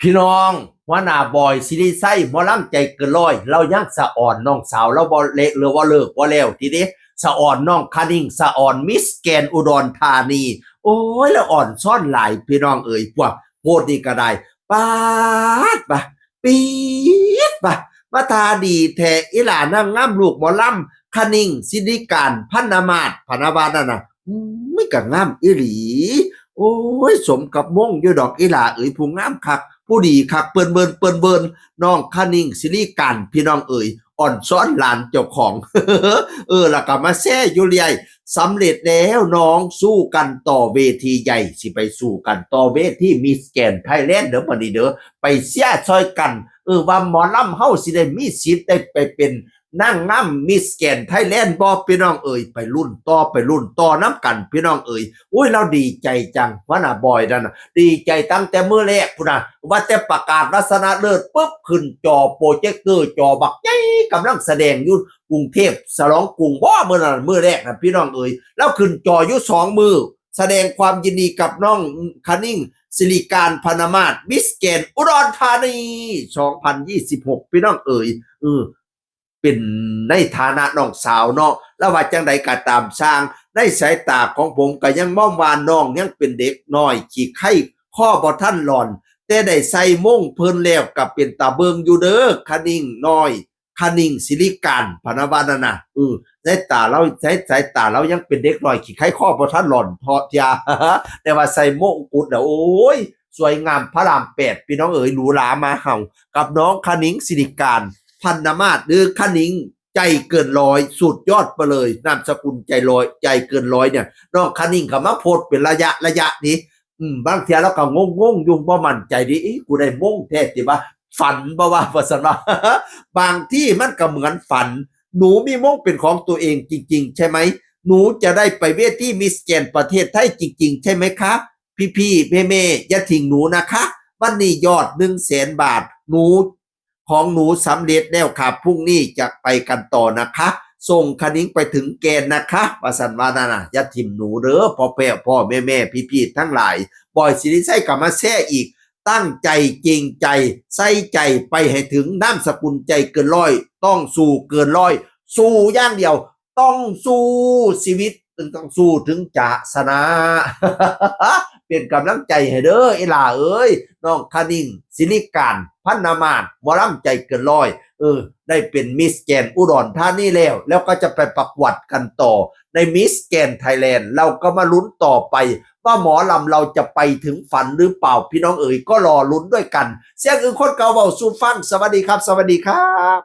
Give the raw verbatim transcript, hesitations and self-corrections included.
พี่น้อง หัวหน้าบอย สิริชัย หมอลำใจเกินร้อย เรายังสะออนน้องสาวเราบ่เละหรือว่าเลิกบ่แล้วทีเด้ สะออนน้องคะนิง สะออนมิสแกรนด์อุดรธานี โอ้ย แล้วอ่อนซ่อนหลายพี่น้องเอ๋ย พวกโพดนี่ก็ได้ ป๊าดปะ ปี๊ดปะ มาตาดีแท้ อีหล่านางงามลูกหมอลำ คะนิง สิริการ พันนมาศ พะนะว่านั่นน่ะ อืม มันก็งามอีหลี โอ้ย สมกับมงอยู่ดอกอีหล่าเอ๋ย ผู้งามคัก ผู้ดีคัก เปิ้นเบิ่น เปิ้นเบิ่น น้องคะนิง สิริการ พี่น้องเอ๋ย อ่อนซ่อนหลานเจ้าของ เออ แล้วก็มาแซ่อยู่เรื่อย สำเร็จแล้วน้องสู้กันต่อเวทีใหญ่ สิไปสู้กันต่อเวทีมิสแกรนด์ไทยแลนด์เด้อบัดนี้เด้อ ไปเชียร์ช่วยกัน เออ ว่าหมอลำเฮาสิได้มีสิทธิ์ได้ไปเป็นนางงามมิสแกรนด์ไทยแลนด์บ่ พี่น้องเอ๋ย ไปลุ้นต่อ ไปลุ้นต่อน้ำกัน พี่น้องเอ๋ย อุ้ย เราดีใจจัง หัวหน้าบอยนั่นน่ะ ดีใจตั้งแต่มื้อแรกพุ้นนะ ว่าแต่ประกาศว่าชนะเลิศปุ๊บ ขึ้นจอโปรเจคเตอร์ จอบักใหญ่ กำลังแสดงอยู่กรุงเทพ ฉลองกรุงบ่ มื้อนั้น มื้อแรกนะพี่น้องเอ๋ย แล้วขึ้นจออยู่สองมื้อ แสดงความยินดีกับน้องคะนิง สิริการ พันนมาศ มิสแกรนด์อุดรธานี สองพันยี่สิบหก พี่น้องเอ๋ย เออ เป็นในฐานะน้องสาวเนาะ แล้วว่าจังใดก็ตามช่าง ในสายตาของผมก็ยังมองว่าน้องยังเป็นเด็กน้อย ขี้ไคร้ข้อบ่ทันหล่อน แต่ได้ใส่มงเพิ่นแล้วก็เป็นตาเบิ่งอยู่เด้อ คะนิงน้อย คะนิง สิริการ พะนะว่านั่นน่ะ เออ สายตาเรา สาย สายตาเรายังเป็นเด็กน้อย ขี้ไคร้ข้อบ่ทันหล่อนเทาะเทีย แต่ว่าใส่มงกุฎแล้ว โอ้ย สวยงามพระรามแปด พี่น้องเอ๋ย หรูหรามาเห่า กับน้องคะนิง สิริการ พันนมาศ หรือคะนิง ใจเกินร้อย สุดยอดไปเลย นามสกุลใจร้อย ใจเกินร้อยเนี่ย น้องคะนิงก็มาโพสต์เป็นระยะระยะนี้ อืม บางเทียเราก็งงๆ อยู่ บ่มั่นใจดิ เอ๊ะ กูได้มงแท้ติว่า ฝันบ่ว่า ว่าซั่นว่า บางที่มันก็เหมือนฝัน หนูมีมงเป็นของตัวเองจริงๆ ใช่ไหม หนูจะได้ไปเวทีมิสแกรนด์ประเทศไทยจริงๆ ใช่ไหมคะ พี่ๆ แม่ๆ อย่าทิ้งหนูนะคะ วันนี้ยอด หนึ่งแสนบาท หนู ของหนูสำเร็จแล้วค่ะ พรุ่งนี้จะไปกันต่อนะคะ ส่งคะนิงไปถึงแกนนะคะ ว่าซั่นว่านั่นน่ะ อย่าถิ่มหนูเด้อ พ่อแม่ พ่อแม่ แม่พี่ๆ ทั้งหลาย บอย สิริชัยก็มาแซ่อีก ตั้งใจจริงใจ ใส่ใจไปให้ถึง นามสกุลใจเกินร้อย ต้องสู้เกินร้อย สู้อย่างเดียว ต้องสู้ชีวิต ต้องสู้ถึงจะชนะ เป็นกำลังใจให้เด้อ อีหล่าเอ้ย น้องคะนิง สิริการ พันนมาศ หมอลำใจเกินร้อย เออ ได้เป็นมิสแกรนด์อุดรธานีแล้ว แล้วก็จะไปประกวดกันต่อในมิสแกรนด์ไทยแลนด์ เราก็มาลุ้นต่อไป ว่าหมอลำเราจะไปถึงฝันหรือเปล่า พี่น้องเอ๋ย ก็รอลุ้นด้วยกัน เสียงอึ่งคนเก่าเว้าสู่ฟัง สวัสดีครับ สวัสดีครับ